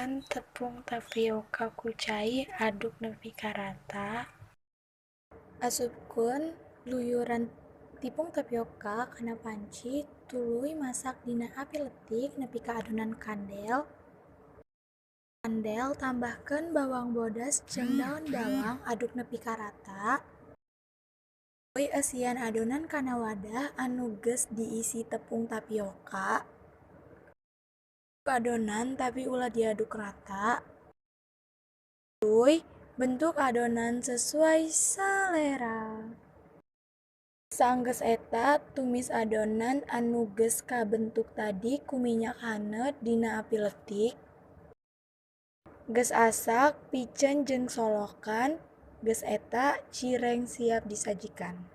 Tepung tapioka ku cai, aduk nepi ka rata. Asupkeun luyuran tepung tapioka kana panci, tuluy masak dina api leutik nepi ka adonan kandel. Kandel, tambahkeun bawang bodas jeung daun bawang, aduk nepi ka rata. Tuluy eusian adonan kana wadah anu geus diisi tepung tapioka. Adonan tapi ulah diaduk rata. Tuluy bentuk adonan sesuai salera. Saenggeus eta, tumis adonan anu geus kabentuk tadi ku minyak haneut dina api leutik. Geus asak, piceun jeung solokan. Geus eta, cireng siap disajikan.